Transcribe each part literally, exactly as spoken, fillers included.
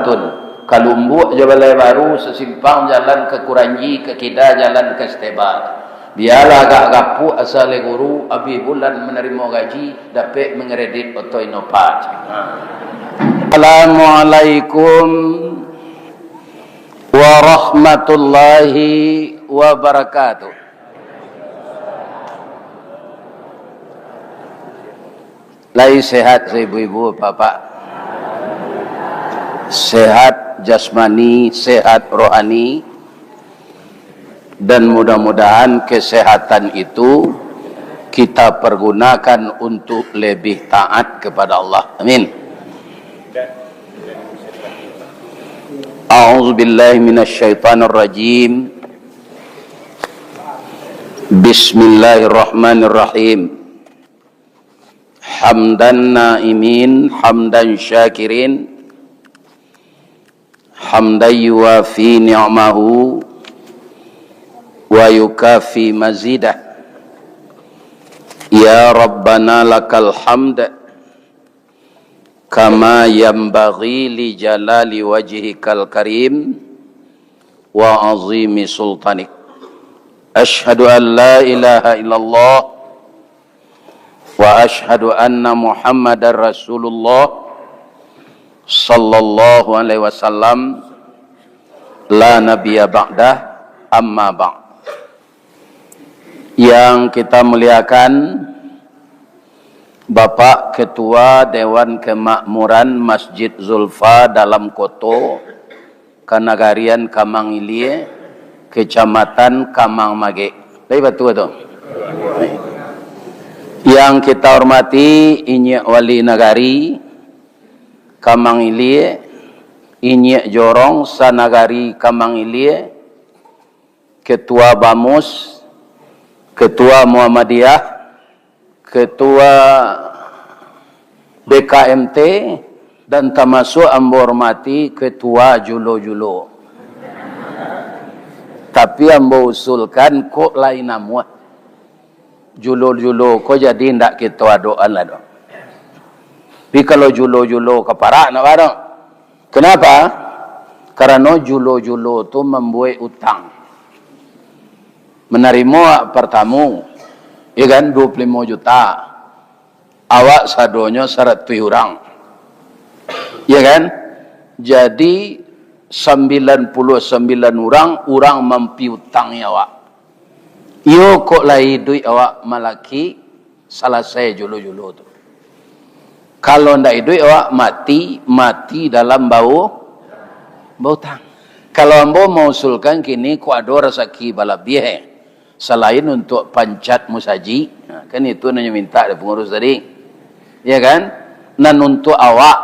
Tun. Ka Lumbuk jo Balai Baru, sasimpang jalan ka Kuranji, ka kida jalan ka Stebat. Bialah agak gapuak asa lai guru, abih bulan manarimo gaji, dapek mangredit oto Innova. Ha. Assalamualaikum warahmatullahi wabarakatuh. Lai sehat ibu-ibu, bapak? Sehat jasmani, sehat rohani, dan mudah-mudahan kesehatan itu kita pergunakan untuk lebih taat kepada Allah. Amin. A'udzubillahi minasyaitonirrajim. Bismillahirrahmanirrahim. Hamdan na'imin, hamdan syakirin, hamdan yuwafi ni'mahu wa yukafi mazidah. Ya Rabbana lakal hamd, kama yanbaghi li jalali wajhikal karim wa azimi sultanik. Asyhadu an la ilaha illallah wa asyhadu anna Muhammadar Rasulullah sallallahu alaihi wasallam, la nabiyya ba'dah, amma ba'd. Yang kita muliakan, Bapak Ketua Dewan Kemakmuran Masjid Zulfa Dalam Koto, Kanagarian Kamang Ilie, Kecamatan Kamang Magek. Lai batua tu? Yang kita hormati Inyiak Wali Nagari Kamang Ilie, Inyiak Jorong Sanagari Kamang Ilie, Ketua Bamus, Ketua Muhammadiyah, Ketua B K M T, dan tamasuak ambo hormati Ketua Julo-Julo. Tapi ambo usulkan, kok lai namuah. Julo-julo ko jadi ndak kito adokan lah doh. Tapi kalau julo-julo ka parak nak barang. Kenapa? Karano julo-julo tu mambuek utang. Manarimo awak partamo, ya kan, duo puluah limo juta. Awak sadonyo saratuih urang. Ya kan? Jadi, sambilan puluah sambilan urang, urang mampiutangi awak. Iyo kok lai iduik awak malaki, salasai julo-julo tu. Kalau ndak iduik awak mati, mati dalam bau, bautang. Kalau ambo mausulkan kini, kok ado rasaki balabiah, eh, salain untuak pancat musajik, nah, kan itu nan nyo mintak dari pangurus tadi. Ya kan? Nan untuak awak,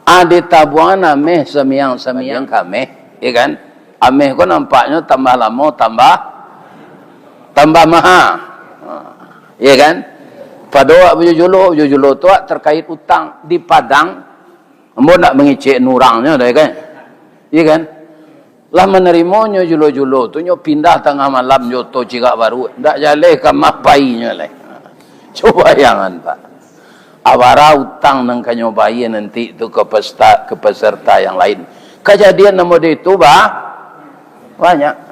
ah, ditabuangan ameh samiang-samiang ka ameh, ya kan? Ameh ko nampaknyo tambah lamo, tambah, tambah maha. Ha, ya kan? Pado awak bajulo-julo, bajulo-julo tu awak terkait utang di Padang. Ambo ndak mangecek nurangnyo doh, ya kan? Ya kan? Lah manarimonyo julo-julo tu, nyo pindah tangah malam jo oto cirak baru, ndak jaleh ka ma painyo lai. Cubo bayangan, Pak. Abara utang nan ka nyo bayia nanti tu ka pesta-, ka peserta yang lain. Kajadian nan model itu, bah, banyak.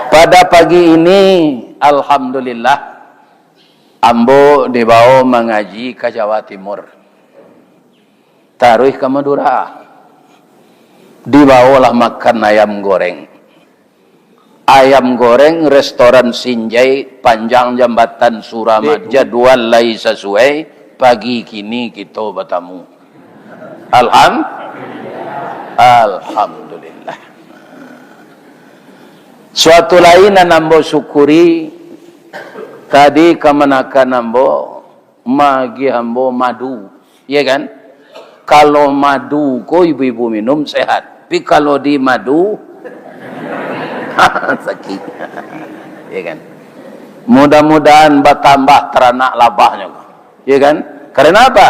Pada pagi ini, alhamdulillah, ambo dibawo mangaji ka Jawa Timur. Taruih ka Madura. Dibawolah makan ayam goreng. Ayam goreng restoran Sinjai, panjang Jambatan Suramadu. Jadwal lai sasuai, pagi kini kito batamu. Alham-, Alhamdulillah. Suatu lai nan ambo syukuri, tadi kamanakan ambo, magiah ambo madu, ya kan? Kalau madu ko ibu-ibu minum sehat, tapi kalau di madu, sakik, ya kan? Mudah-mudahan batambah taranak labahnyo, ya kan? Karena apa?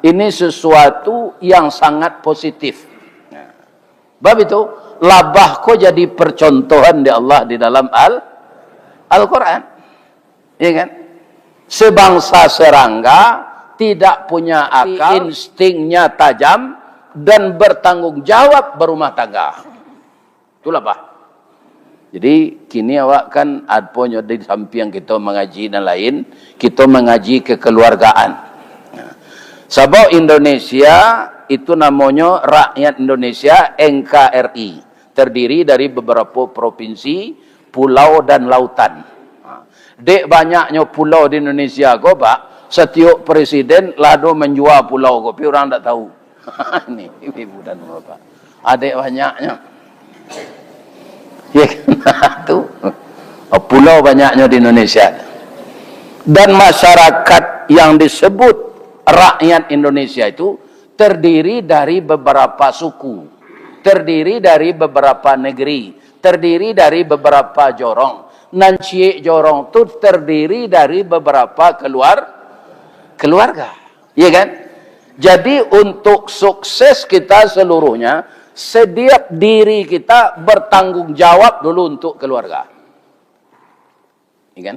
Ini sesuatu yang sangat positif. Bab itu, labah ko jadi percontohan di Allah di dalam Al-, Al-Quran. Ya kan? Sebangsa serangga, tidak punya akal, instingnya tajam, dan bertanggung jawab berumah tangga. Itulah, Pak. Jadi, kini awak kan, aponyo di sampiang kito mangaji nan lain, kito mangaji kekeluargaan. Sabab Indonesia itu namonyo rakyat Indonesia, N K R I, terdiri dari beberapa provinsi, pulau, dan lautan. Dek banyaknyo pulau di Indonesia ko, Pak, satiok presiden lah do manjua pulau ko, tapi urang ndak tahu. Ini ibu dan bapak. Adek banyaknyo. Ya kan? Tu. Pulau banyaknyo di Indonesia. Dan masyarakat yang disebut rakyat Indonesia itu terdiri dari beberapa suku, terdiri dari beberapa negeri, terdiri dari beberapa jorong. Nan ciek jorong tu terdiri dari beberapa keluar-, keluarga. Iya kan? Jadi, untuk sukses kita seluruhnya, setiap diri kita bertanggung jawab dulu untuk keluarga. Iya kan?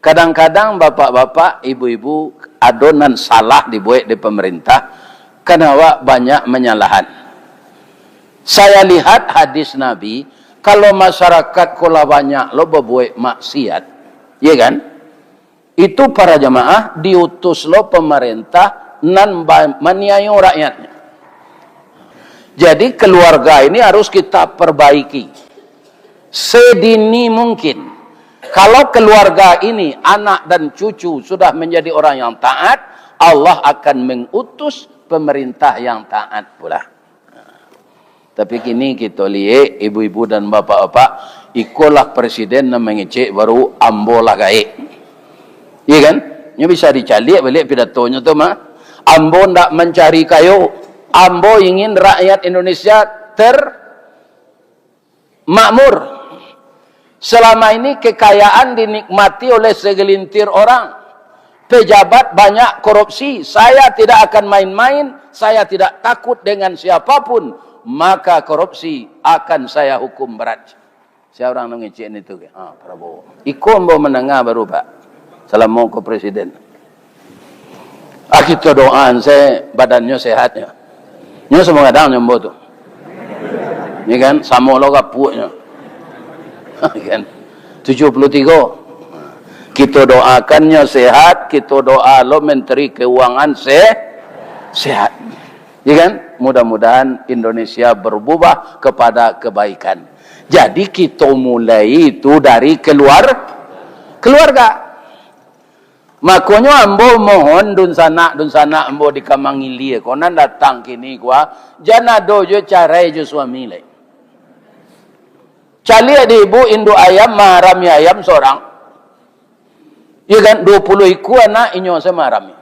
Kadang-kadang bapak-bapak, ibu-ibu, ado nan salah dibuek di pemerintah, kan awak banyak manyalahan. Saya lihat hadis Nabi, kalau masyarakat ko lah banyak lo babuek maksiat, iya kan? Itu para jamaah diutus lo pemerintah nan ba-, maniayo rakyatnya. Jadi, keluarga ini harus kita perbaiki sedini mungkin. Kalau keluarga ini, anak dan cucu sudah menjadi orang yang taat, Allah akan mengutus pemerintah yang taat pula. Tapi kini kito liek, ibu-ibu dan bapak-bapak, ikolah presiden nan mangecek baru, "Ambo lah gaek." Iya kan? Nyo bisa dicaliak baliak pidatonyo tu mah. "Ambo ndak mancari kayo, ambo ingin rakyat Indonesia ter-, makmur." Selama ini kekayaan dinikmati oleh segelintir orang. Pejabat banyak korupsi. Saya tidak akan main-main, saya tidak takut dengan siapapun. Maka korupsi akan saya hukum berat. Sia urang nan ngecek ni tu? Ha, Prabowo. Iko ambo mandanga baru, Pak. Salamo ko presiden. Ah, kito doaan se badannyo sehat nyo. Nyo samo gadang nyo ambo tu. Ni kan, samo lo gapuaknyo. Kan? Tujuh puluh tiga. Kito doakan nyo sehat, kito doa lo Menteri Keuangan se-, sehat. Ya kan? Mudah-mudahan Indonesia berubah kepada kebaikan. Jadi, kito mulai itu dari keluar-, keluarga. Makonyo ambo mohon dunsanak-dunsanak ambo di Kamang Ilia ko nan datang kini ko, jan ado jo carai jo suami lai. Caliak di ibu induak ayam maharami ayam sorang. Iyo kan, duo puluah ikua anak inyo se maharami.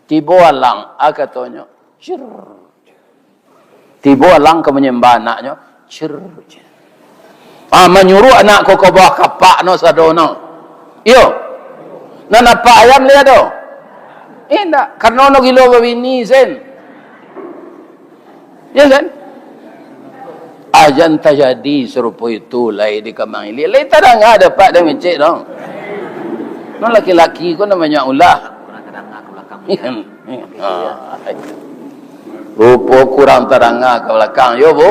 Tibo alang, a katonyo, cir. Tibo alang ka manyambah anaknyo, cir, cir. Ah, manyuruah anak ko ka bawah kapak no sado no. Iyo. Nan apak ayam lai ado? Indak, karano no gilo babini sen. Iyo kan? Ah, jan tajadi sarupo itu lai di Kamang Ilia. Lai tadanga dapek dek mecek dong. No laki-laki ko namonyo ulah. Kurang tadanga ka balakang. Ah. Rupo kurang tadanga ka balakang, yo, Bu?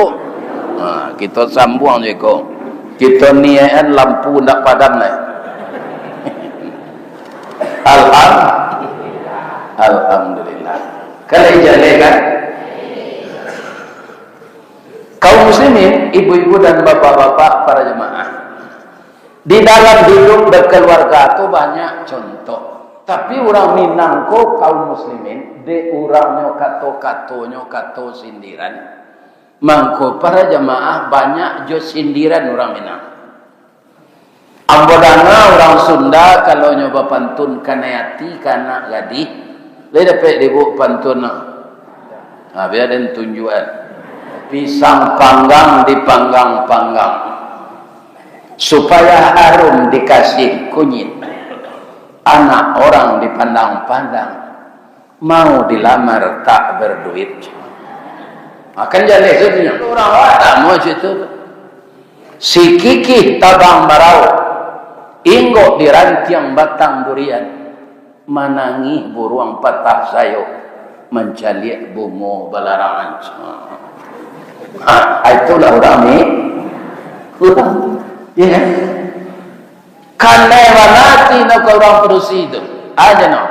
Ha, kito sambuang jo iko. Kito niakan lampu ndak padam lai. Alham-, Alhamdulillah. Kan lai jaleh, kan? Kaum muslimin, ibu-ibu dan bapak-bapak, para jemaah. Di dalam hidup berkeluarga tu banyak contoh. Tapi urang Minang ko, kaum muslimin, dek urangnyo kato-katonyo kato sindiran, mangko para jamaah banyak jo sindiran urang Minang. Ambo danga urang Sunda, kalau nyo bapantun kanai ati ka anak gadih, lai dapek dibuk pantun no. Ha, bia den tunjuakan. Pisang panggang dipanggang-panggang, supaya harum dikasih kunyit. Anak orang dipandang-pandang, mau dilamar tak berduit. Ha, kan jaleh sajo nyo. Urang awak tak mau situ. Si kikih tabang barauh, inggok di rantiang batang durian. Manangih buruang patah sayok, mancaliak bungo balarangan. Ha, itulah urang ni. Urang, ya kan? Kanai bana ati no ka urang padusi tu. Aja no.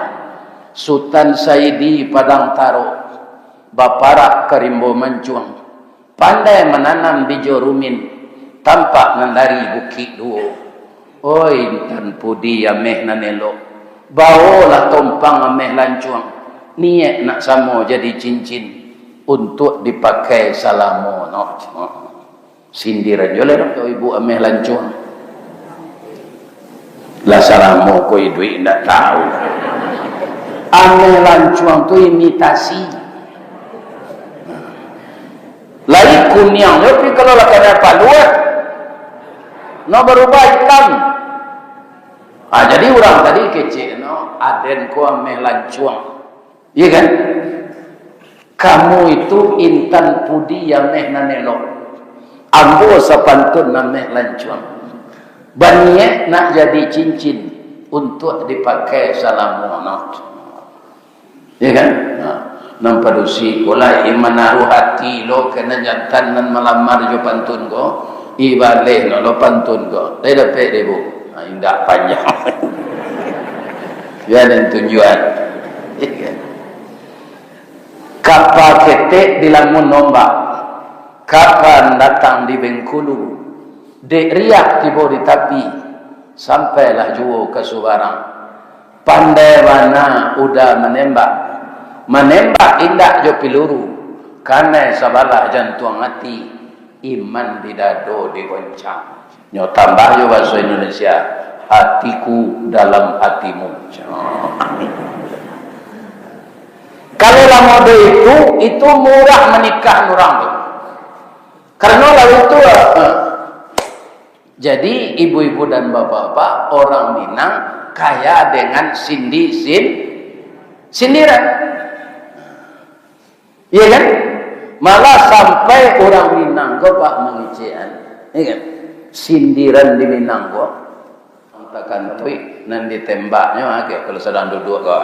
Sutan Saidi Padang Taro, baparak ka rimbo mancuang. Pandai mananam bijo rumin, tampak nan dari Bukik Duo. Oi, intan pudi ameh nan elok, baolah tompang ameh lancuang, niaik nak samo jadi cincin, untuak dipakai salamo no. Sindiran jo lah dek ibu ameh lancuang. Lah salamo ko iduik indak tahu. Ameh lancuang tu imitasi. Lai kuniang jo, tapi kalau lah kanai paluah, no barubah itam. Ah, jadi urang tadi kecek no, aden ko ameh lancuang. Iya kan? Kamu itu intan pudi ameh nan elok. Ambo sapantun ameh lancuang. Baniaik nak jadi cincin untuak dipakai salamo no. Ya kan? Nah, nan padusi ko lai manaruah ati lo ka nan jantan nan malamar jo pantun ko, ibaleh no lo pantun ko. Lai dapek dek ibu? Nah, indak panjang. Ya, dan tunjuan. Ya kan? Kapa ketek dilamun ombak, kapan datang di Bengkulu, dek riak tibo di tapi, sampailah juo ka subarang. Pandai bana uda manembak, manembak indak jo piluru, kanai sabalah jantuang ati, iman di dado digoncang. Nyo tambah jo bahaso Indonesia, hatiku dalam hatimu. Kalau lah model itu, itu murah manikah urang tu. Karano lalu tu, eh, jadi ibu-ibu dan bapak-bapak, orang Minang kaya dengan sindi-sin-, sindiran. Iya kan? Malah sampai urang Minang ko, Pak, mangecekan. Iya kan? Sindiran di Minang ko, takantuik nan ditembaknyo, ah, kayak kalau sadang duduk ko.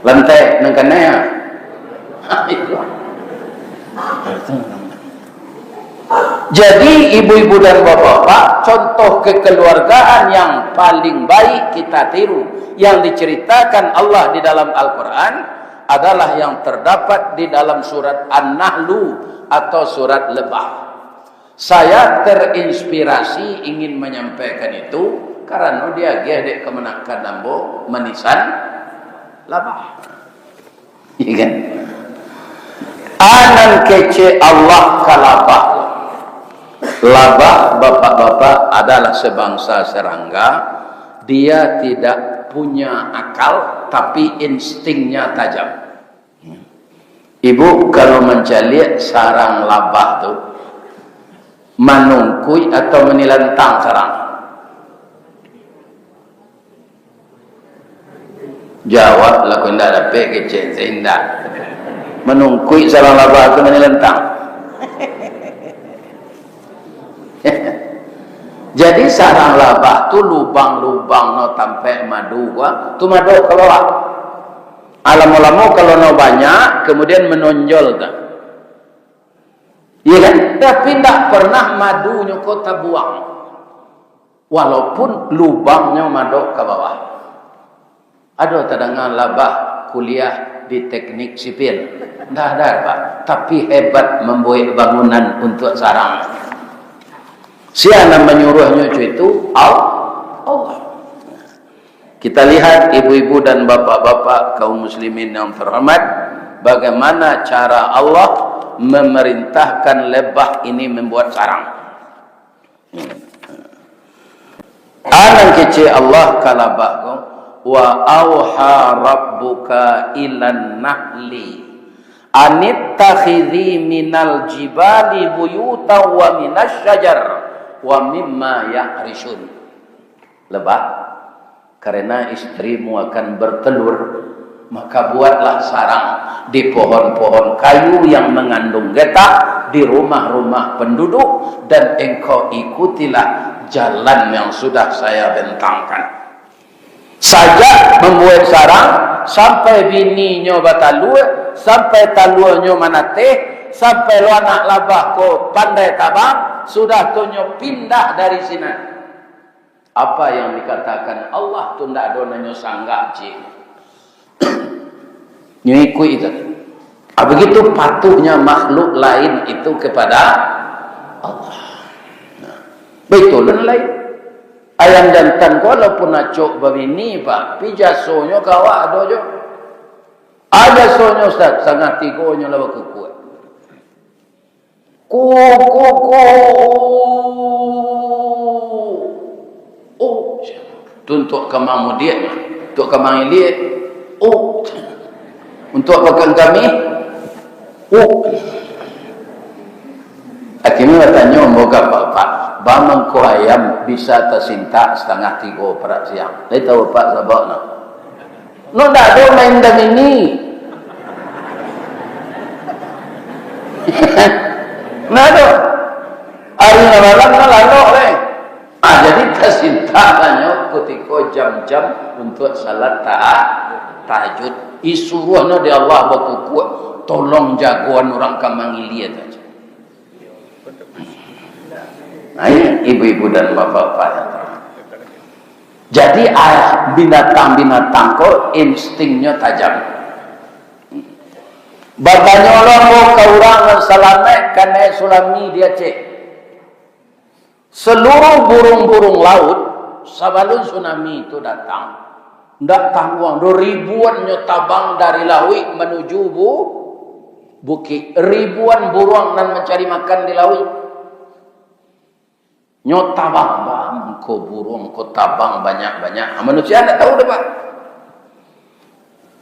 Lantai nan kanai, ah. Itu. Jadi, ibu-ibu dan bapak-bapak, contoh kekeluargaan yang paling baik kita tiru, yang diceritakan Allah di dalam Al-Quran, adalah yang terdapat di dalam surat An-Nahlu atau surat Lebah. Saya terinspirasi ingin menyampaikan itu karena diagiah dek kamanakan ambo manisan labah. Iya kan? Anan kecek Allah ka labah. Labah, bapak-bapak, adalah sebangsa serangga. Dia tidak punya akal, tapi instingnya tajam. Ibu kalau mancaliak sarang labah tu, manungkuik atau manilantang sarang? Jawab lah, kok indak dapek kecek, indak. Manungkuik sarang labah tu manilantang. Jadi sarang labah tu lubang-lubang no tampek madu, ah, tu madok ka bawah. Ah, lamo-lamo kalau no banyak, kemudian menonjol tu. Iya kan? Tapi ndak pernah madunyo ko tabuang. Walaupun lubangnyo madok ka bawah. Ado tadanga labah kuliah di teknik sipil? Ndak ada, Pak. Tapi hebat mambuek bangunan untuak sarang. Sia nan manyuruahnyo co itu? Al-, Allah. Kita lihat, ibu-ibu dan bapak-bapak, kaum muslimin yang terhormat, bagaimana cara Allah memerintahkan lebah ini membuat sarang. Anan kecek Allah ka labah ko, "Wa auha rabbuka ilan nahli anittakhidzi minal jibali buyutan wa minasy syajar wa mimma ya'risyun." Lebah, karena istrimu akan bertelur, maka buatlah sarang di pohon-pohon kayu yang mengandung getah, di rumah-rumah penduduk, dan engkau ikutilah jalan yang sudah Saya bentangkan. Sajak mambuek sarang, sampai bininyo batalua, sampai taluanyo manateh, sampai lo anak labah ko pandai tabang, sudah tu nyo pindah dari sinan. Apa yang dikatakan Allah tu ndak ado nan nyo sanggah, cik. Nyo ikuik itu. Ah, begitu patuhnya makhluk lain itu kepada Allah. Nah, betul dan lain. Ayam jantan ko walaupun acok babini, Pak, tapi jasonyo ka awak ado jo. Ah, jasonyo, Ustaz, sangah tigonyo lah bakukuak. Ku, ku, ku. Oh. Tu untuak kamang mudiak, untuak kamang iliak. Oh. Untuak pakan kami. Oh. Akhirnyo batanyo ambo ka bapak, "Ba mangko ayam bisa tasintak satangah tigo parak siang?" Lai tahu bapak sababnyo? No, ndak ado main damini. Ndak ado. Ari nan malam no lalok deh. Ah, jadi tasintak hanyo kutiko jam-jam untuak salat ta-, tahajud. Disuruah no di Allah bakukuak, "Tolong jagoan urang kamang ilia tu." Nah, ini ibu-ibu dan bapak-bapak yang terhormat. Jadi, ah, binatang-binatang ko instinknyo tajam. Batanyo lo ambo ka urang nan salamaik kanai tsunami di Aceh. Seluruh burung-burung laut, sabalun tsunami tu datang, ndak tangguang doh, ribuannyo tabang dari lauik manuju bu-, bukik. Ribuan buruang nan mancari makan di lauik. Nyo tabang, ba mangko buruang ko tabang banyak-banyak. Manusia ndak tahu doh, Pak.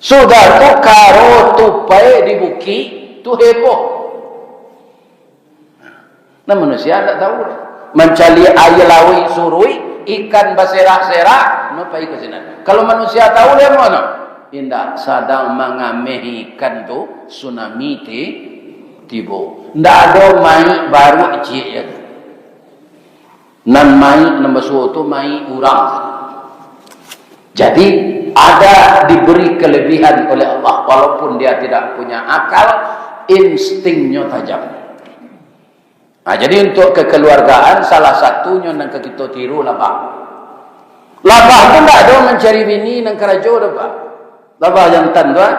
Sudah tu, karo tupai di bukik tu heboh. Nah, manusia ndak tahu doh. Mancari aia lauik suruik, ikan baserak-serak, no pai ka sinan. Kalau manusia tahu, dari ma? Indak, sadang mangameh ikan tu, tsunami ti-, tibo. Ndak ado maik baruak ciek je tu. Nan maik, nan basuo tu maik urang. Jadi, ada diberi kelebihan oleh Allah, walaupun dia tidak punya akal, instinknyo tajam. Nah, jadi, untuk kekeluargaan, salah satunyo nan ka kito tiru labah. Labah tu ndak ado mancari bini nan karajo doh, Pak. Labah jantan tu, ah,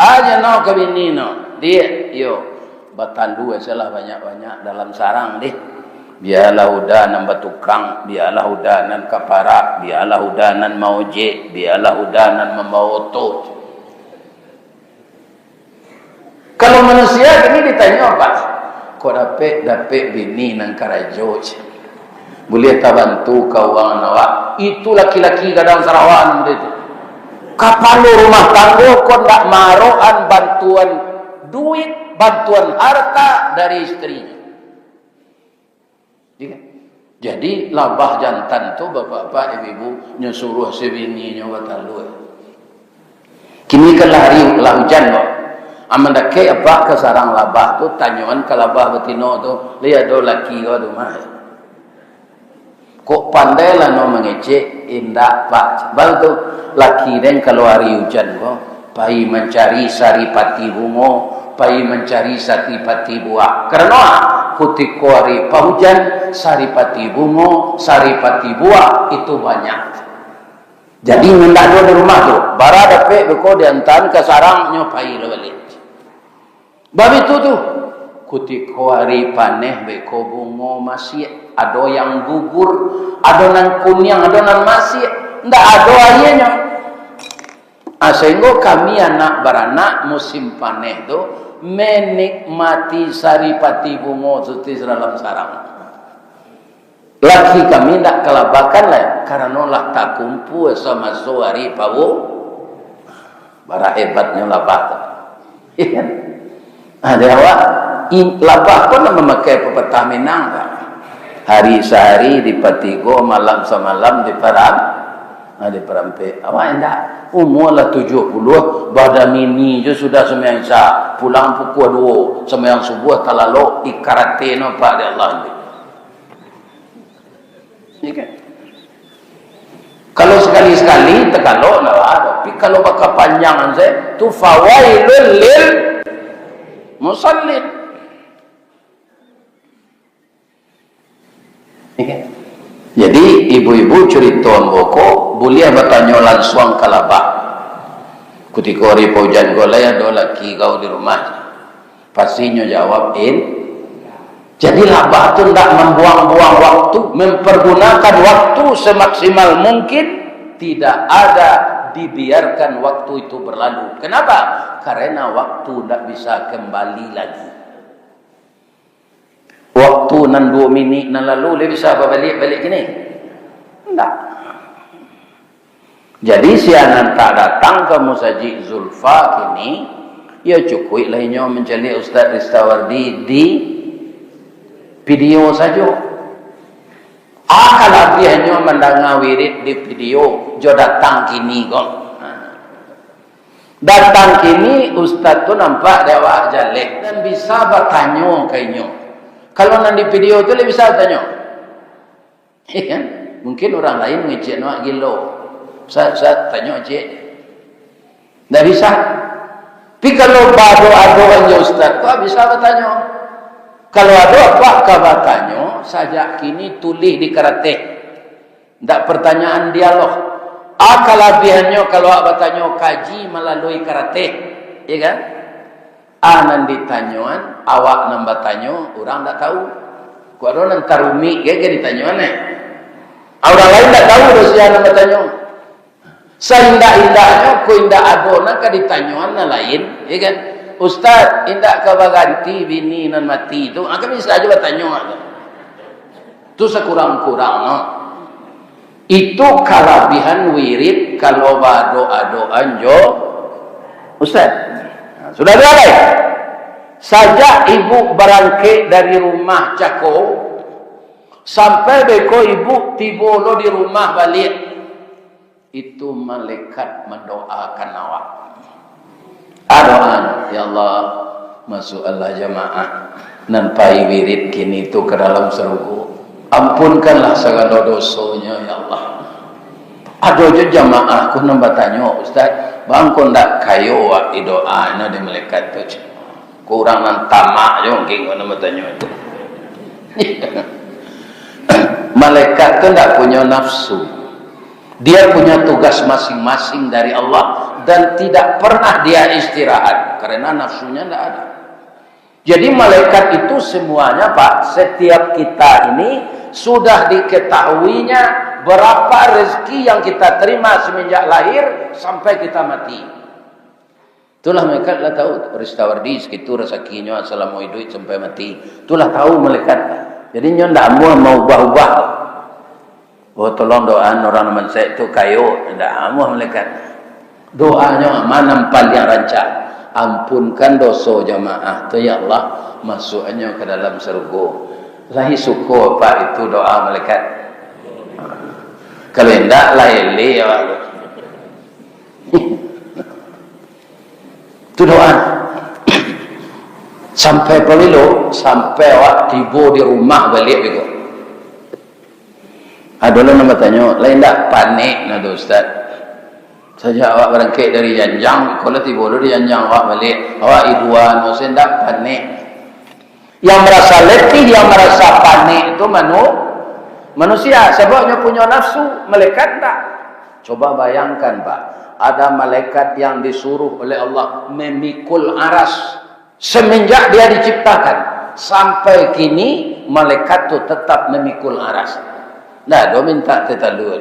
aja no ka bini no. Diak, iyo. Batalua salah banyak-banyak dalam sarang deh. Bialah uda nan batukang, bialah uda nan ka parak, bialah uda nan maojek, bialah uda nan mambawa oto. Kalau manusia kini ditanyo, "Pak, kok dapek, dapek bini nan karajo, cik? Buliah tabantu kauangan awak." Itu laki-laki gadang sarawa nan model tu. Kapalo rumah tanggo ko ndak maarokan bantuan duit, bantuan harta dari istrinyo. Iya kan? Jadi, labah jantan tu, bapak-bapak, ibu-ibu, nyo suruah si bininyo batalua. Kini kan lah hari, lah ujan ko. Amun dakek apak ka sarang labah tu, tanyoan ka labah batino tu, "Lai ado laki ko di rumah?" Kok pandai lah no mangecek, "Indak, Pak." Baa tu, laki den kalau hari ujan ko, pai mancari saripati bungo, pai mancari saripati buah. Karano, kutiko hari paujan, saripati bungo, saripati buah itu banyak. Jadi, ndak ado di rumah tu, bara dapek beko diantaan ka sarang, nyo pai lah baliak. Babitu tu, kutiko ari paneh beko bungo masiak, ado yang gugur, ado nan kuniang, ado nan masiak, ndak ado aianyo. Ah, sahinggo kami anak baranak musim paneh tu menikmati saripati bungo tu di dalam sarang. Laki kami ndak kalabakan lai, karano lah takumpua samaso ari pawu. Bara hebatnyo labah tu. Iya kan? Ah, di awak, i-, labah pun lah mamakai papatah Minang, Pak. Hari sahari dipatigo, malam samalam diparam-, ah, diparampek. Awak indak. Umua lah tujuah puluah, badan mini jo sudah sumbayang Isya. Pulang pukua duo, sumbayang subuah talalok, ikarate no, Pak, di Allah. Iya kan? Kalau sakali-sakali, takalok ndak baa doh. Tapi kalau bakapanjangan sajo, tu fawailul lil musallin. Jadi, ibu-ibu, curito ambo ko buliah batanyo lansuang ka labah. Kutiko ari paujan ko, "Lai ado laki kau di rumah?" Pasti nyo jawab, "In." Jadi, labah tu ndak mambuang-buang waktu, mempergunakan waktu semaksimal mungkin, tidak ada dibiarkan waktu itu berlalu. Kenapa? Karena waktu ndak bisa kembali lagi. Waktu nan duo minik nan lalu, lai bisa babaliak-baliak kini? Ndak. Jadi, sia nan tak datang ka Musajik Zulfa kini, yo cukuik lah inyo mancaliak Ustaz Ristawardi di video sajo. Ah, kalabiahnyo mandanga wirid di video, jo datang kini ko. Datang kini, ustaz tu nampak di awak jaleh, nan bisa batanyo ka inyo. Kalau nan di video tu, lai bisa batanyo. Iya kan? Mungkin urang lain mangecek awak gilo. Ustaz, ustaz, tanyo ciek. Ndak bisa. Tapi kalau badoa-doa jo ustaz tu, bisa batanyo. Kalau ado apak ka batanyo, sajak kini tulih di karateh. Ndak pertanyaan dialog. A kalabiahannyo kalau awak batanyo kaji malalui karateh, iya kan? A nan ditanyoan, awak nan batanyo, urang ndak tahu. Kok ado nan tarumik ge, ge ditanyoan, eh? A urang lain ndak tahu doh sia nan batanyo. Saindak-indaknyo, kok indak ado nan ka ditanyoan nan lain, iya kan? Ustaz, indak ka baganti bini nan mati tu, ah, kan bisa aja batanyo tu. Tu sakurang-kurang, no. Itu kalabihan wirid kalau badoa-doa jo ustaz. Nah, sudah dua lai. Sajak ibu barangkek dari rumah cako, sampai beko ibu tibo lo di rumah baliak, itu malaikat mandoakan awak. A doa, "Ya Allah, masuakkanlah jamaah nan pai wirid kini tu ka dalam sarugo. Ampunkanlah sagalo dosonyo, ya Allah." Ado jo jamaah ko nan batanyo, "Ustaz, baa ko ndak kayo awak didoa no dek malaikat tu?" Ko urang nan tamak jo mungkin ko nan batanyo tu. Malaikat tu ndak punyo nafsu. Dia punya tugas masing-masing dari Allah dan tidak pernah dia istirahat karena nafsunya ndak ada. Jadi malaikat itu semuanya, Pak, setiap kita ini sudah diketahuinya berapa rezeki yang kita terima semenjak lahir sampai kita mati. Itulah malaikat lah tahu, Ristawardi sakitu rasakinyo salamo iduik sampai mati. Itulah tahu malaikat. Jadi nyo ndak amuah maubah-ubah. "Oh, tolong doaan urang nan mansek tu kayo." Ndak amuah malaikat. Doanyo ma nan paliang rancak. "Ampunkan doso jamaah tu, ya Allah, masuakannyo ka dalam sarugo." Lai suko apak itu doa malaikat? Kalau indak, lai eleh awak tu. Tu doa. Sampai pabilo? Sampai awak tibo di rumah baliak beko. Ado lo nan batanyo, "Lai ndak panek nah tu, Ustaz? Sajak awak barangkek dari janjang, ko lah tibo lo di janjang awak baliak, awak iduan, maksudnyo ndak panek?" Yang marasa letih, yang marasa panek tu manu-, manusia, sabab nyo punyo nafsu, malaikat ndak. Coba bayangkan, Pak, ada malaikat yang disuruh oleh Allah memikul aras. Semenjak dia diciptakan, sampai kini, malaikat tu tetap memikul aras. Ndak ado minta teh talua.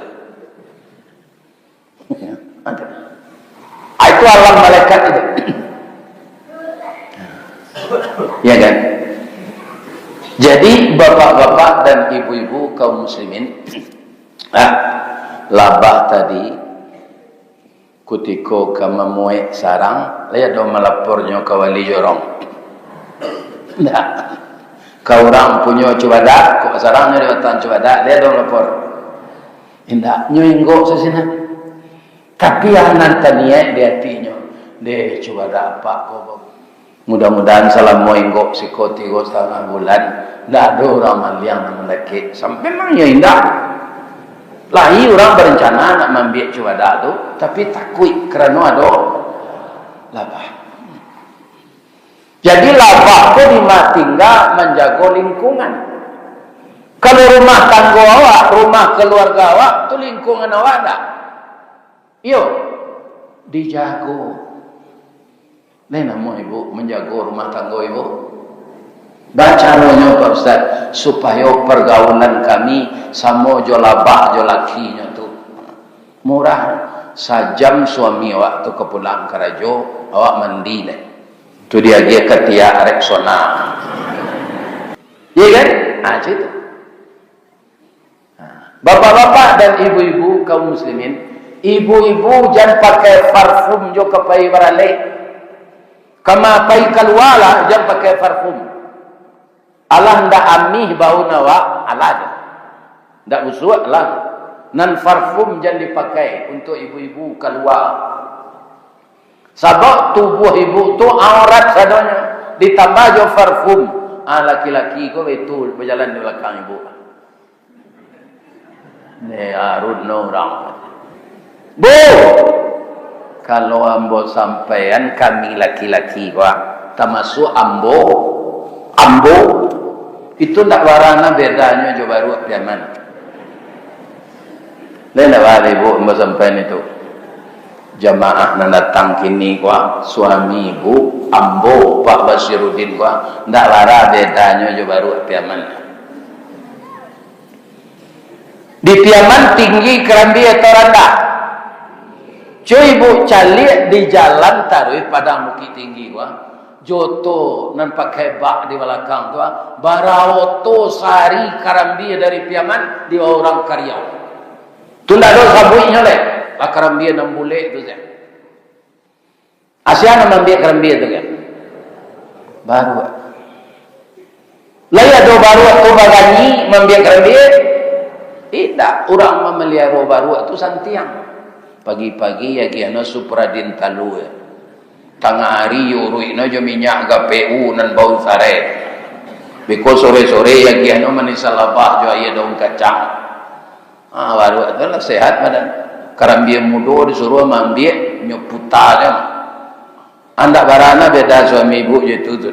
Ah, itu alam malaikat itu. Ya kan? Jadi, bapak-bapak dan ibu-ibu kaum muslimin, ah, labah tadi, kutiko ka mamuek sarang, lai ado malapornyo ka wali jorong? Ndak. Ka urang punyo cubadak, kok sarangnyo di batang cubadak, lai ado malapor? Indak, nyo inggok sasinan. Tapi nan taniaik di atinyo, "Deh, cubadak apak ko, mudah-mudahan salamo inggok siko tigo satangah bulan, ndak ado urang maliang nan mandakek." Sampai memang nyo indak. Lai urang barencana nak maambiak cubadak tu, tapi takuik karano ado labah. Jadi, labah ko di ma tingga manjago lingkungan. Kalau rumah tanggo awak, rumah kaluarga awak, tu lingkungan awak ndak? Iyo, dijago. Lai namuah ibu manjago rumah tanggo ibu? Bacaronyo, Pak Ustaz, supayo pargaulan kami samo jo labah jo lakinyo tu murah. Sajam suami awak tu ka pulang karajo, awak mandi deh. Tu diagiah katiak Rexona. Iya kan? Ah, cak itu. Nah, bapak-bapak dan ibu-ibu kaum muslimin, ibu-ibu jan pakai parfum jo ka pai baralek. Ka ma pai kalua lah, jan pakai parfum. Alah ndak amih baun awak, alah tu. Ndak busuak, alah. Nan parfum jan dipakai untuak ibu-ibu kalua. Sabab tubuah ibu tu aurat sadonyo, ditambah jo parfum. Ah, laki-laki ko itu bajalan di balakang ibu. Ni arun no urang. Bu, kalau ambo sampaian, kami laki-laki ko, tamasuak ambo, ambo, itu ndak bara na bedanyo jo baruak Piaman. Lai ndak bara ibu ambo sampaian itu. Jamaah nan datang kini ko, suami ibu, ambo, Pak Basiruddin ko, ndak bara bedanyo jo baruak Piaman. Di Piaman tinggi karambia atau randah? Cubo ibu caliak di jalan taruih Padang Bukittinggi ko, jo oto nan pakai bak di balakang tu, bara oto sari karambia dari Piaman di urang Kariau. Tu ndak ado sabuiknyo lai, lah karambia nan bulek tu sajo. Sia nan maambiak karambia tu kan? Baruak. Lai ado baruak tu baganyi maambiak karambia? Indak, urang mamaliaro baruak tu santiang. Pagi-pagi agiahno Supradin talua. Tangah ari uruikno jo minyak G P U nan bau sarai. Beko sore-sore agiahno manisan labah jo aia daun kacang. Ah, baruak tu lah sehat badan. Karambia mudo disuruah maambiak, nyo puta se. Ndak bara na beda suami ibu jo itu tu.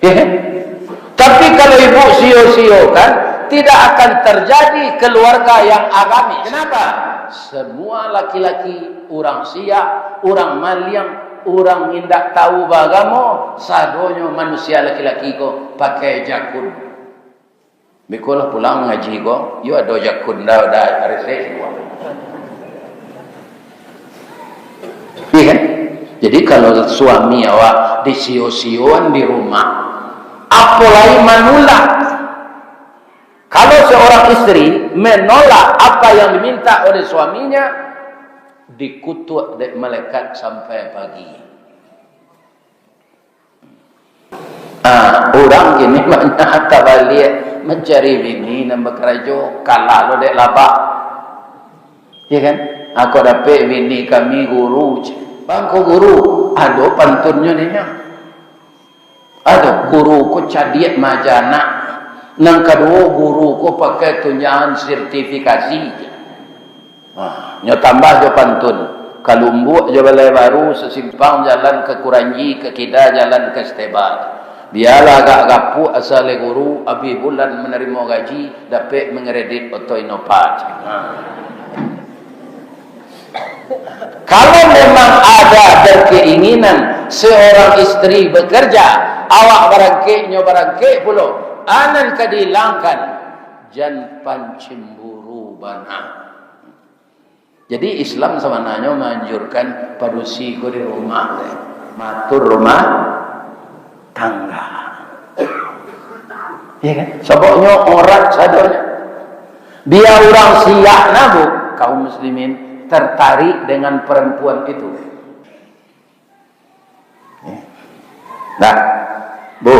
Ya kan? Tapi kalau ibu sio-siokan, tidak akan terjadi keluarga yang agamis. Kenapa? Semua laki-laki, urang siak, urang maliang, urang indak tahu baagamo, sadonyo manusia laki-laki ko pakai jakun. Beko lah pulang mangaji ko, yo ado jakun dah, dah reses buah. Iya kan? Jadi kalau suami awak disio-sioan di rumah, apo lai manulak. Kalau seorang istri menolak apa yang diminta oleh suaminya, dikutuk dek malaikat sampai pagi. Ah, urang kini banyak tabaliak, mancari bini nan bakarajo, kalah lo dek labah. Ya kan? Ako dapek bini kami guru, cek. Bang, ko guru, ado pantunnyo nyo. Ado, guru ko cadiak maaja anak. Nan kaduo, guru ko pakai tunjangan sertifikasi. Ha, nyo tambah jo pantun. Ka Lumbuk jo Balai Baru, sasimpang jalan ka Kuranji, ka kida jalan ka Steban. Bialah agak gapuak asa lai guru, abih bulan manarimo gaji, dapek mangredit oto Innova. Ha. Kalau memang ada berkeinginan seorang istri bekerja, awak barangkek, nyo barangkek pulo, a nan ka dihilangkan, jan pancemburu bana. Jadi, Islam sabananyo maanjurkan padusi ko di rumah, maatur rumah tangga. Ya kan? Sababnyo aurat sadonyo. Bia urang siak nah, Bu, kaum muslimin tertarik dengan perempuan itu. Nah, Bu,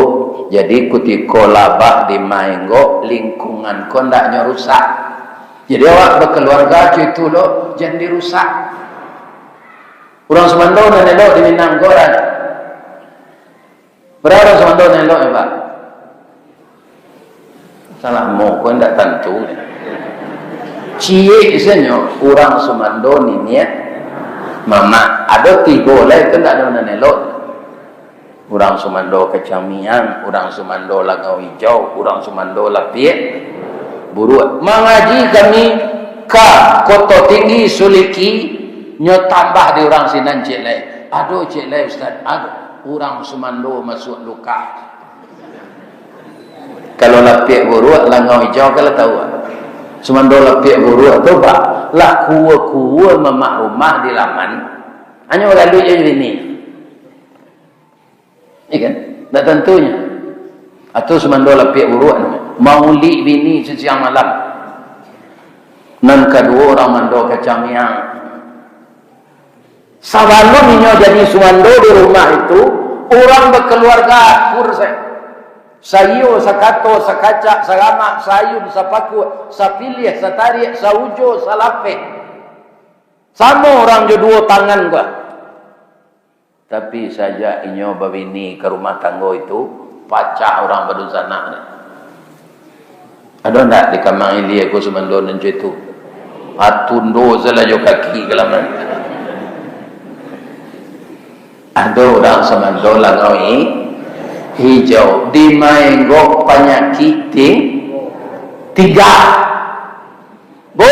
jadi kutiko labah di maenggo, lingkungan ko ndaknyo rusak. Jadi awak bakaluarga co itu lo, jan dirusak. Urang sumando nan elok di Minang ko, urang. Bara urang sumando nan elok, ya, Pak? Salah mo ko ndak tantu. Ciek sajo urang sumando niniak mamak. Ado tigo lai tu ndak ado nan elok. Urang sumando kacang miang, urang sumando langau ijau, urang sumando lapiak buruak. Mangaji kami ka Koto Tinggi Suliki, nyo tambah di urang sinan ciek lai. Ado ciek lai, Ustaz, ado. Urang sumando masuak lukah. Kalau lapiak buruak, langau ijau, kalau tahu. Sumando lapiak buruak tu, Pak, lah kuo-kuo mamak rumah di laman. Hanyo bagaduik jo bini. Iya kan? Ndak tantunyo. Atau sumando lapiak buruak, maulik bini sisiang malam. Nan kaduo, urang mando kacang miang. Sabalun inyo jadi sumando di rumah itu, urang bakaluarga akur sajo. Saiyo, sakato, sakacak, saramak, saayun, sapakuak, sapiliah, satariak, saujo, salapeh. Samo urang jo duo tangan ko. Tapi sajak inyo babini ka rumah tanggo itu, pacah urang badunsanak ni. Ado ndak di Kamang Ilia ko sumando nan cak itu? Atundo salah jo kaki ka laman. Ado urang sumando langau i-, ijau, dimaenggok panyakik ti-, tingga. Bu,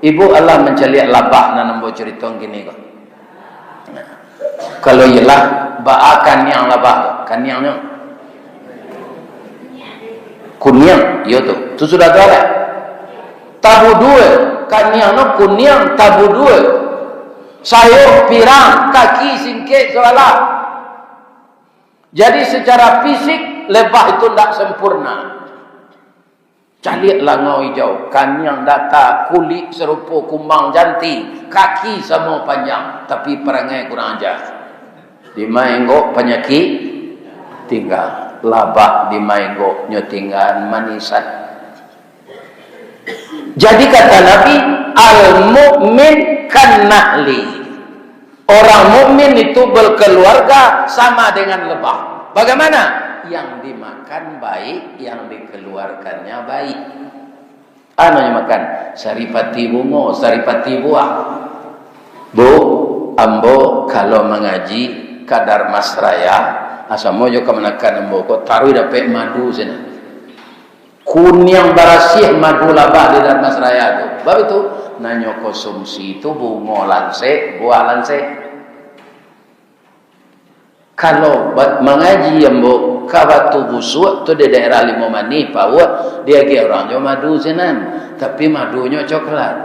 ibu alah mancaliak labah nan ambo carito kini ko? Kalau iyolah, baa kaniang labah tu? Kaniangnyo kuniang, iyo tu. Tu sudah tu lah. Tabudua, kaniangnyo kuniang, tabudua. Sayuik pirang, kaki singkek sabalah. Jadi, secara fisik, labah itu ndak sempurna. Caliak langau ijau, kaniang data, kulik sarupo kumbang janti, kaki samo panjang, tapi parangai kurang aja. Dimaenggok panyakik tingga, labah dimaenggoknyo tingga manisan. Jadi kata Nabi, "Al-mu'min kan nahli." Orang mukmin itu berkeluarga sama dengan lebah. Bagaimana? Yang dimakan baik, yang dikeluarkannya baik. Anu yang makan, saripati bungo, saripati buah. Bu, ambo kalau mangaji ka Darmasraya, asamo jo kamanakan ambo ko, taruih dapek madu sinan. Kuniang barasiah madu labah di Darmasraya tu. Bab itu, nan nyo konsumsi tu bungo lansek, buah lansek. Kalau ba-, mangaji ambo ka Batu Busuak tu di daerah Limo Manih, Pauak, diagiah urang jo madu sinan. Tapi madunyo coklat.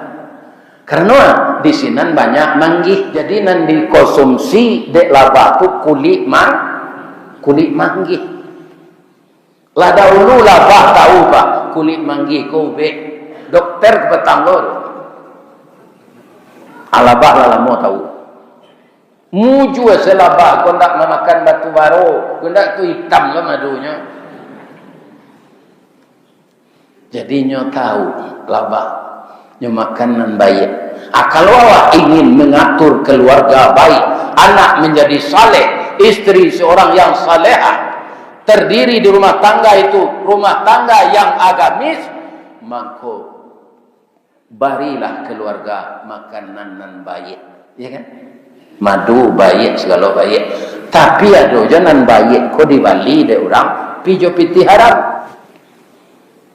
Karano di sinan banyak manggih. Jadi nan dikonsumsi dek labah tu kulik mang-, kulik manggih. Lah dahulu labah tahu, Pak, kulik manggih ko ubek. Dokter ka patang ko. Ah, labah lah lamo tahu. Mujua se labah ko ndak mamakan batu baro, ko ndak tu itam lo madunyo. Jadi nyo tahu labah. Nyo makan nan baiak. Ah, kalau awak ingin mengatur keluarga baik, anak menjadi saleh, istri seorang yang salehah, terdiri di rumah tangga itu, rumah tangga yang agamis, mako barilah keluarga makanan nan baiak. Ya kan? Madu baiak, segalo baiak. Tapi ado jo nan baiak ko dibali dek urang, pi jo pitih haram.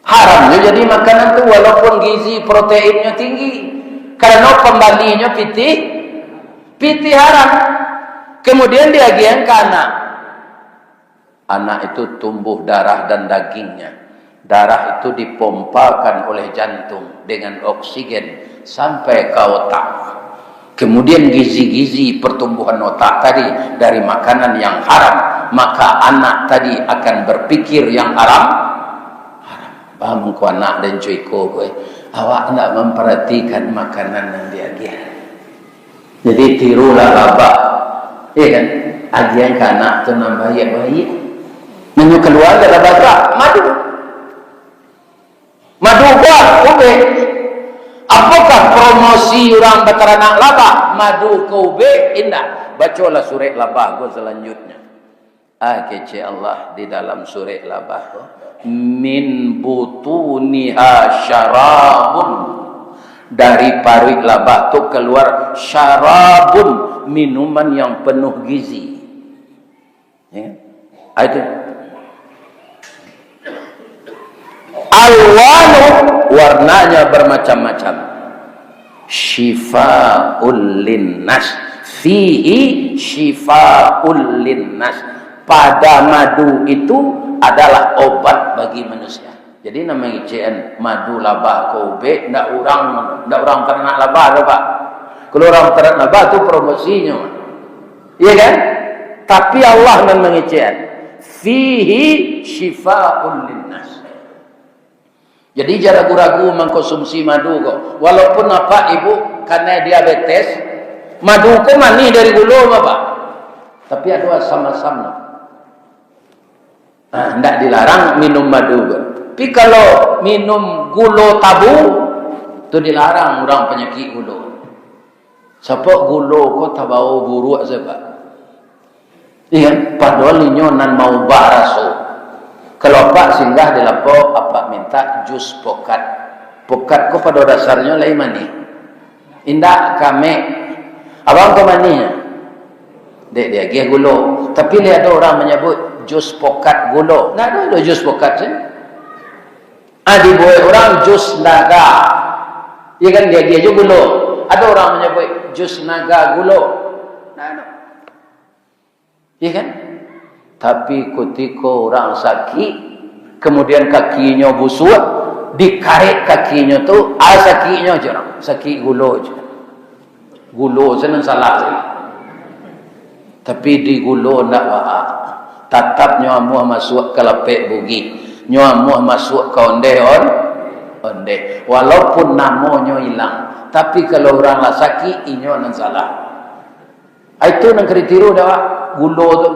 Haram jo jadi makanan tu, walaupun gizi proteinnyo tinggi. Karano pambalinyo pitih, pitih haram. Kemudian diagiahan ka anak. Anak itu tumbuh darah dan dagingnya. Darah itu dipompakan oleh jantung dengan oksigen sampai ka otak. Kemudian gizi-gizi pertumbuhan otak tadi dari makanan yang haram, maka anak tadi akan berpikir yang haram. Haram. Paham ko anak den cuiko ko, eh? Awak ndak memperhatikan makanan yang diagiah. Jadi tirulah labah. Iya kan? Agiahan ka anak tu nan baiak-baiak. Nan nyo kalua dari labah tu, madu. Madu buah, ubek. Apakah promosi urang bataranak labah? Madu ka ubek? Indak. Bacolah surek labah ko salanjutnyo. Ah, kecek Allah di dalam surek labah ko. Min butuniha syarabun. Dari paruik labah tu kaluar syarabun, minuman yang penuh gizi. Ya. Ah, itu. Alwanu, warnanya bermacam-macam. Syifaul linnas. Fihi syifaul linnas. Pada madu itu adalah obat bagi manusia. Jadi, nan mangecekan madu labah ko ubek, ndak urang, ndak urang taranak labah tu, Pak. Kalau urang taranak labah tu promosinyo. Iya kan? Tapi Allah nan mangecekan. Fihi syifaul linnas. Jadi, jan ragu-ragu mangkonsumsi madu ko. Walaupun apak ibu kanai diabetes, madu ko manih dari gulo, Bapak. Tapi ado asam-asamnyo. Nah, ndak dilarang minum madu ko. Tapi kalau minum gulo tabu, tu dilarang urang panyakik gulo. Sabab gulo ko tabao buruak sajo, Pak. Iya, padahal inyo nan maubah raso. Kalau apak singgah di lapau, apak minta jus pokat. Pokat ko pado dasarnyo lai manih. Indak, kamek. Abang ko manih. Dek diagiah gulo. Tapi lai ado urang manyabuik jus pokat gulo. Ndak ado, ado jus pokat se. Ah, dibuek urang jus naga. Iya kan, diagiah jo gulo. Ado urang manyabuik jus naga gulo. Ndak ado. Iya kan? Tapi kutiko urang sakik, kemudian kakinyo busuak, dikarek kakinyo tu, ah, sakiknyo je urang, sakik gulo je. Gulo se nan salah se. Tapi di gulo ndak waak. Tatap nyo amuah masuak ka lapek bugih. Nyo amuah masuak ka ondeh on-, ondeh. Walaupun namonyo ilang, tapi kalau urang lah sakik, inyo nan salah. Itu nan ka ditiru dek awak, gulo tu.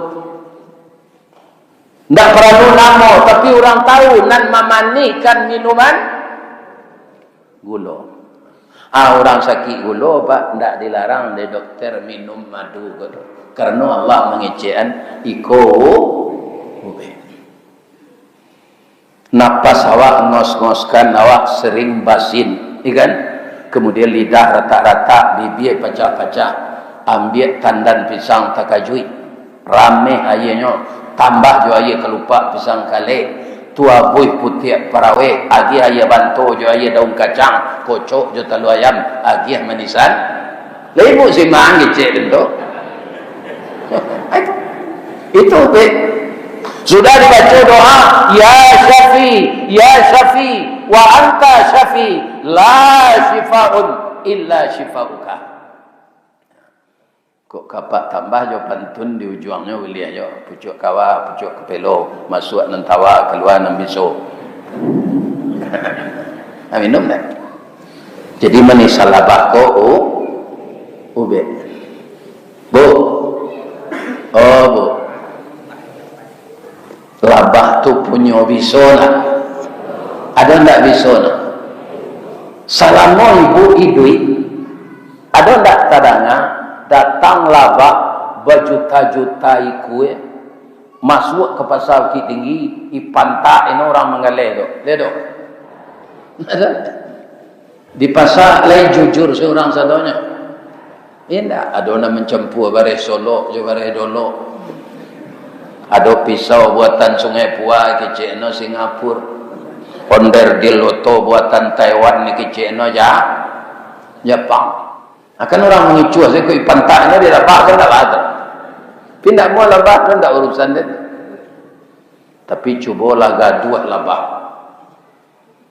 Ndak paralu namo, tapi urang tahu nan mamanihkan minuman gulo. Ah, urang sakik gulo, Pak, ndak dilarang dek dokter minum madu ko tu. Karano Allah mangecekan iko ubek. Napas awak ngos-ngoskan, awak sering basin, iya kan? Kemudian lidah ratak-ratak, bibia pacah-pacah, ambiak tandan pisang takajuik, rameh aianyo, tambah jo aia kalupak pisang kalek, tuabuih putiak parawek, agiah aia banto jo aia daun kacang, kocok jo talua ayam, agiah manisan. Lah ibu simang kecek tu. Itu, itu, be. Sudah dibaco doa, "Ya Syafi, ya Syafi, wa anta Syafi, la syifaun illa syifauka." Kok kapak tambah jo pantun di ujuangnyo, buliah jo. Pucuak kawa, pucuak kapelo, masuak nan tawa, kalua nan biso. Nah, minum dah. Jadi, manih salabah ko u-, ubek. Bu. Oh, Bu. Labah tu punyo biso nak? Ado ndak biso nak? Salamo ibu iduik, ado ndak tadanga datang labah bajuta-juta ikua, masuak ka pasa Bukittinggi, ipantak ino urang manggaleh tu. Lihat tu. Di pasa lai jujur surang sadonyo. Indak, ado nan mancampua bareh Solok jo bareh Dolok. Ado pisau buatan Sungai Pua, kecekno Singapura. Onderdil oto buatan Taiwan, kecekno Ja-, Japang. Akan urang mangicuah sajo, ipantaknyo di labah kan ndak lah tu. Tapi ndak muah labah tu, ndak urusan den. Tapi cubolah gaduah labah.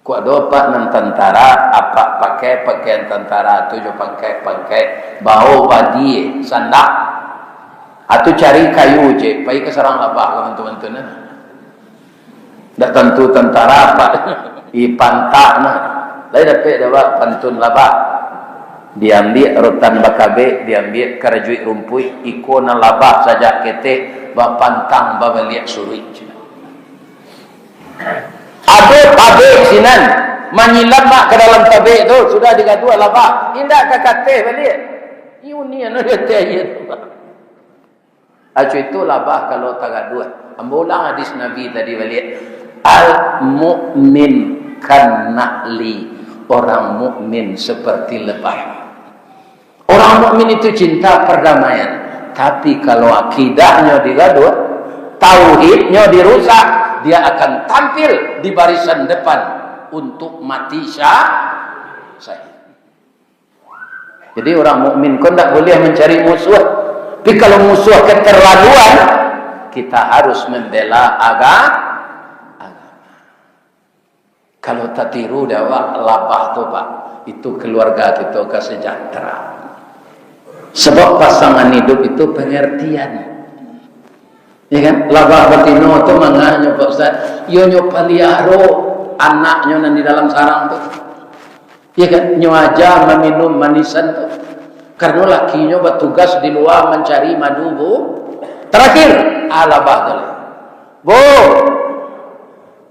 Kok ado apak nan tantara, apak pakai pakaian tantara tu jo pangkek-pangkek, bao badie, sandak. Atau cari kayu je, pai ka sarang labah ka mantun-mantun nah. Ndak tantu tantara apak. Ipantak nah. Lai dapek dek awak pantun labah. Diambiak rotan bakabek, diambiak karajuik rumpuik, iko nan labah sajak ketek, bapantang babaliak suruik. Ado tabek sinan, manyilam mak ka dalam tabek tu, sudah digaduah labah, indak ka kateh baliak. Iyo ni anu di ateh aia tu. Acu itu labah kalau tagaduah. Ambo ulang hadis Nabi tadi baliak. Al-mu'min kan na'li, orang mukmin seperti lebah. Orang mukmin itu cinta perdamaian, tapi kalau akidahnyo digaduh, tauhidnyo dirusak, dia akan tampil di barisan depan untuk mati sya-, syahid. Jadi orang mukmin ko ndak boleh mencari musuh. Tapi kalau musuh keterlaluan, kita harus membela aga-, agama. Kalau tatiru dek awak, labah tu, Pak, itu keluarga kita ka sejahtera. Sebab pasangan hidup itu pengertian. Ya kan? Labah batino tu manganyo, Pak Ustaz. Yo nyo paliaro anaknyo nan di dalam sarang tu. Ya kan? Nyo aja maminum manisan tu. Karena lakinyo batugas di luar mancari madu, Bu. Terakhir, ah, labah tu lah. Bu,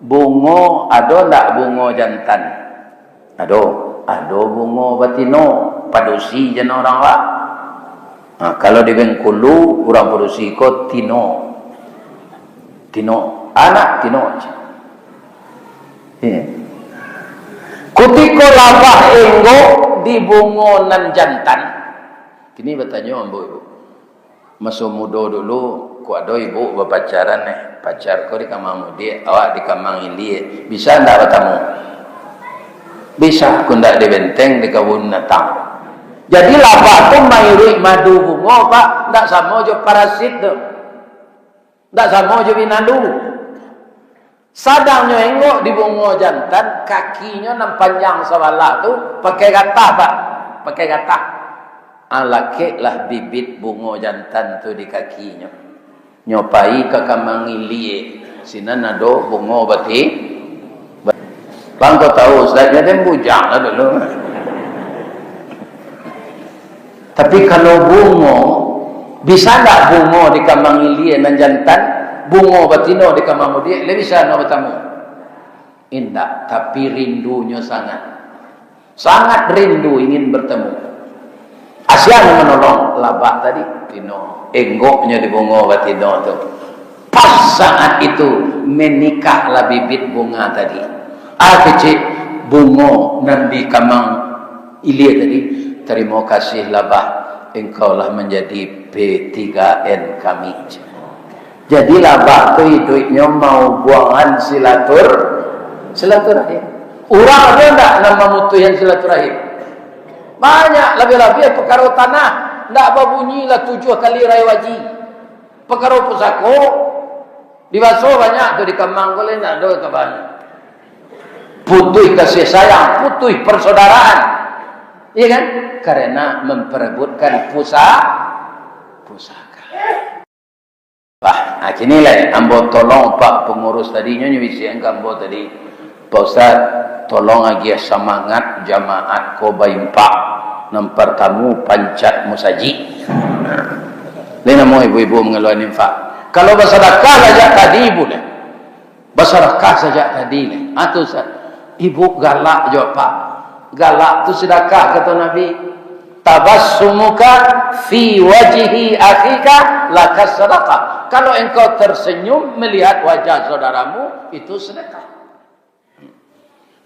bungo ado ndak bungo jantan? Ado, ado bungo batino, padusi jan urang, Pak. Ha, kalau di Bengkulu, urang padusi ko tino. Tino, anak tino. Iya. Kutiko labah enggok di bungo nan jantan. Kini batanyo ambo, Ibu. Maso mudo dulu, kok ado ibu bapacaran, eh, pacar ko di kamar mudiak, awak di kamar ilia, bisa ndak batamu? Bisa, kok ndak di benteng, di kabun binatang. Jadi labah tu mairuik madu bungo, Pak, ndak samo jo parasit tu. Ndak samo jo binalu. Sadang nyo enggok di bungo jantan, kakinyo nan panjang sabalah tu pakai gatah, Pak. Pakai gatah. Alakeklah bibit bungo jantan tu di kakinyo. Nyo pai ka kamar ilia, sinan ado bungo bati-, Bang, kau tahu, Ustaz, dia kan bujang lah dulu. Tapi kalau bungo, bisa ndak bungo di kamar ilia nan jantan, bungo batino di kamar mudiak, lai bisa nyo batamu? Indak, tapi rindunyo sangat. Sangat rindu ingin bertemu. Asia nan manolong, labah tadi, tino. Enggoknyo di bungo batino tu. Pas saat itu, menikahlah bibit bunga tadi. Ah, kecek bungo nan di kamar ilia tadi. Tarimo kasih, labah, engkau lah menjadi P tiga N kami. Jadi, labah tu iduiknyo maubuangan silatur-, silaturahim. Urang ado ndak nan mamutuihan silaturahim? Banyak, labiah-labiah pakaro tanah, ndak babunyi lah tujuah kali rayo haji. Pakaro pusako, di baso banyak tu, di kamang ko lai ndak ado kabanyo. Putuih kasih sayang, putuih persaudaraan. Iya kan? Karena memperebutkan pusa-, pusaka. Bah, nah, kini lai, ambo tolong Pak Pengurus tadi, nyo, nyo bisiakan ka ambo tadi, "Pak Ustaz, tolong agiah samangat jamaat ko bainfak. Nan partamu, pancet musajik." Lai namo ibu-ibu mangaluakan infak. Kalau basadakah lah jak tadi, ibu lah. Basadakah sajak tadi lai. Ah, tu, Ustaz. Ibu galak jo, Pak. Galak tu sadakah, kato Nabi. "Tabassumuka fi wajhi akhika laka sadaqah." Kalau engkau tersenyum melihat wajah saudaramu, itu sedekah.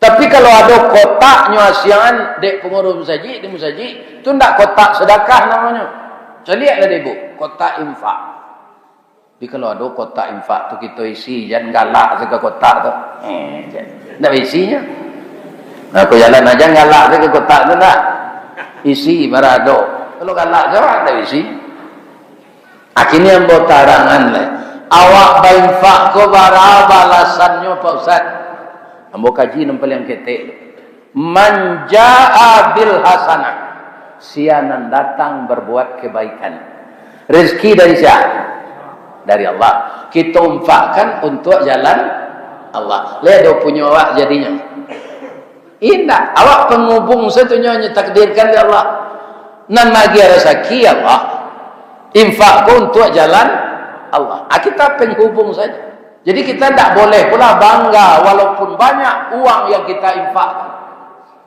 Tapi kalau ado kotaknyo asiangan dek pengurus musajik di musajik, tu ndak kotak sedekah namonyo. Caliaklah dek ibu, kotak infak. Jadi, kalau ado kotak infak tu, kito isi, jan galak se ka kotak tu. Eh, jan. Ndak isinyo. Nah, ko jalan aja galak se ka kotak tu, ndak. Isi, bara ado. Kalau galak se, ndak isi. Akhirnyo ambo tarangan lai. Awak bainfak ko bara balasannyo, Pak Ustaz? Ambo kaji nan paliang ketek tu. "Man jaa bil hasanah," sia nan datang berbuat kebaikan. Rezeki dari sia? Dari Allah. Kito infakkan untuak jalan Allah. Lai ado punyo awak jadinyo? Indak. Awak penghubung sajo, nyo takdirkan dek Allah. Nan maagiah rasaki Allah. Infak ko untuak jalan Allah. Ah, kita penghubung saja. Jadi, kita ndak boleh pula bangga walaupun banyak uang yang kita infakkan.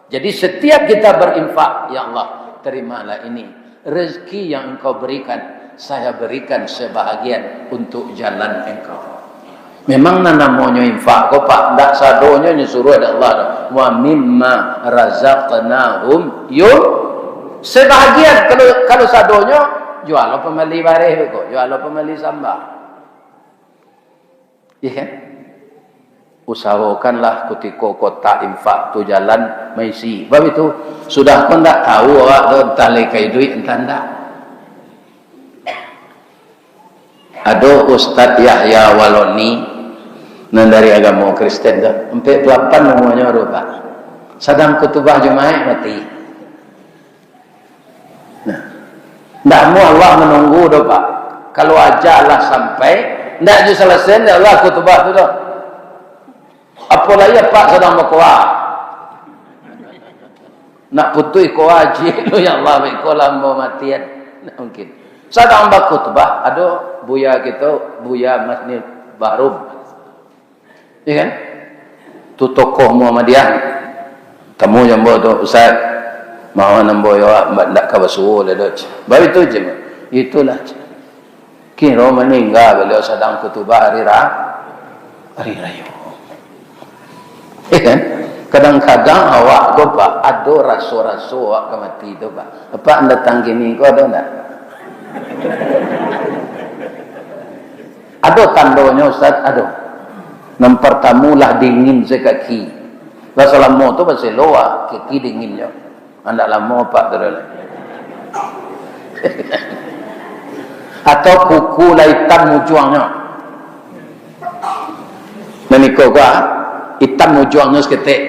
Jadi, setiap kita berinfak, "Ya Allah, terimalah ini. Rezeki yang Engkau berikan, saya berikan sebahagian untuk jalan Engkau." Memang nan namonyo infak ko, Pak, ndak sadonyo nyo suruah dek Allah doh. "Wa mimma razaqnahum yun-," sebahagian, kalau, kalau sadonyo, jualo pambali bareh ko, jualo pambali samba. Iya kan? Usahokanlah kutiko kotak infak tu jalan maisi. Sebab itu, sudah ko ndak tahu awak tu entah lai ka iduik, entah ndak. Ado Ustaz Yahya Waloni, nan dari agamo Kristen tu, ampek puluah lapan umuanyo tu, Pak. Sadang kutubah Jumaik mati. Nah, ndak amuah Allah manunggu doh, Pak. Kalau ajal lah sampai, ndak jo salasai dek Allah kutubah tu doh. Apolai apak sadang bakoa. Nak putuih koa ciek tu, ya Allah, baik ko lah ambo mati kan. Ndak mungkin. Sadang bakutubah, ado buya kito, Buya Masni Bahrum. Iya kan? Tu tokoh Muhammadiyah. Tamu jo ambo tu, "Ustaz, mohon ambo yo, ndak ka basuo lai doh." Baitu je. Itulah. Kiro maningga baliau sadang kutubah hari ra-, hari rayo. Iya kan? Kadang-kadang awak ko, Pak, ado raso-raso awak ka mati tu, Pak. Apak datang kini ko ado ndak? Ado tandonyo, Ustaz? Ado. Nan partamo lah dingin sakaki. Lah salamo tu baselo, ah, kaki dinginnyo. Andak lamo apak tu dah. Atau kuku lah itam ujuangnyo. Nan iko ko, ah, itam ujuangnyo saketek.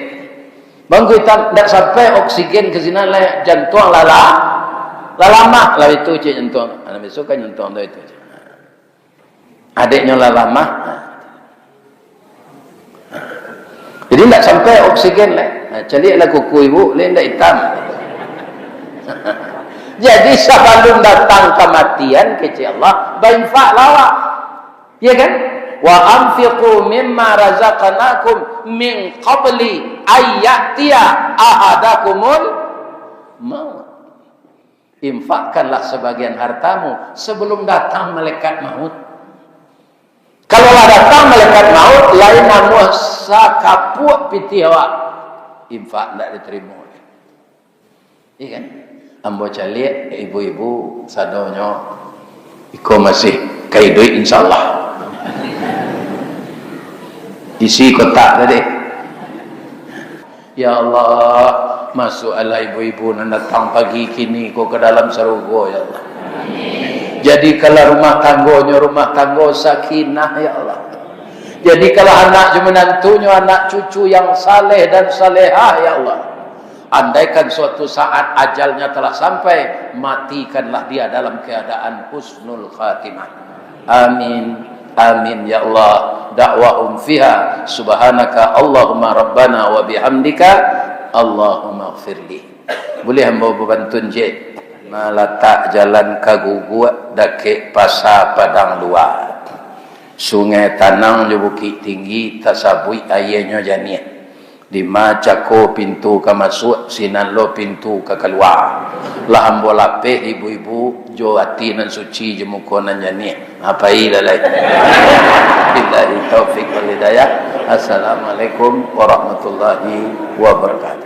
Bangku itam, ndak sampai oksigen ka sinan lai, jantuang lah la-, lah lamah, lah itu cek jantuang. Anak besok kan jantuang tu itu cek. Adeknyo lah lamah. Jadi, ndak sampai oksigen lai. Nah, caliaklah kuku ibu, lai ndak itam. Jadi, sabalum datang kamatian, kecek Allah, bainfaklah awak. Ya kan? "Wa anfiqu mimma razaqnakum min qabli ay ya'tiya ahadakumul maut." Infakkanlah sabagian hartamu sabalum datang malaikat maut. Kalau lah datang malaikat maut, lain namuah sakapuak pitih awak, infak ndak ditarimo. Iya kan? Ambo caliak, ibu-ibu sadonyo iko masih ka iduik, insyaallah. Isi kotak tadi. Ya Allah, masuakkanlah ibu-ibu nan datang pagi kini ko ka dalam sarugo, ya Allah. Jadikanlah rumah tanggonyo rumah tanggo sakinah, ya Allah. Jadikanlah anak jo minantunyo anak cucu yang saleh dan salehah, ya Allah. Andaikan suatu saat ajalnya telah sampai, matikanlah dia dalam keadaan husnul khatimah. Amin. Amin, ya Allah. Da'wahum fiha, subhanaka Allahumma rabbana wa bihamdika, Allahumma gfirli. Buliah ambo babantun ciek? Malatak jalan ka Guguak, dakek Pasa Padang Lua. Sungai Tanang jo Bukik Tinggi, tasabuik aianyo janiah. Dima cako pintu ka masuak, sinan lo pintu ka kalua. Lah ambo lapeh ibu-ibu, jo ati nan suci, jo muko nan janiah. Apai lalai. Billahi taufik wal hidayah. Assalamualaikum warahmatullahi wabarakatuh.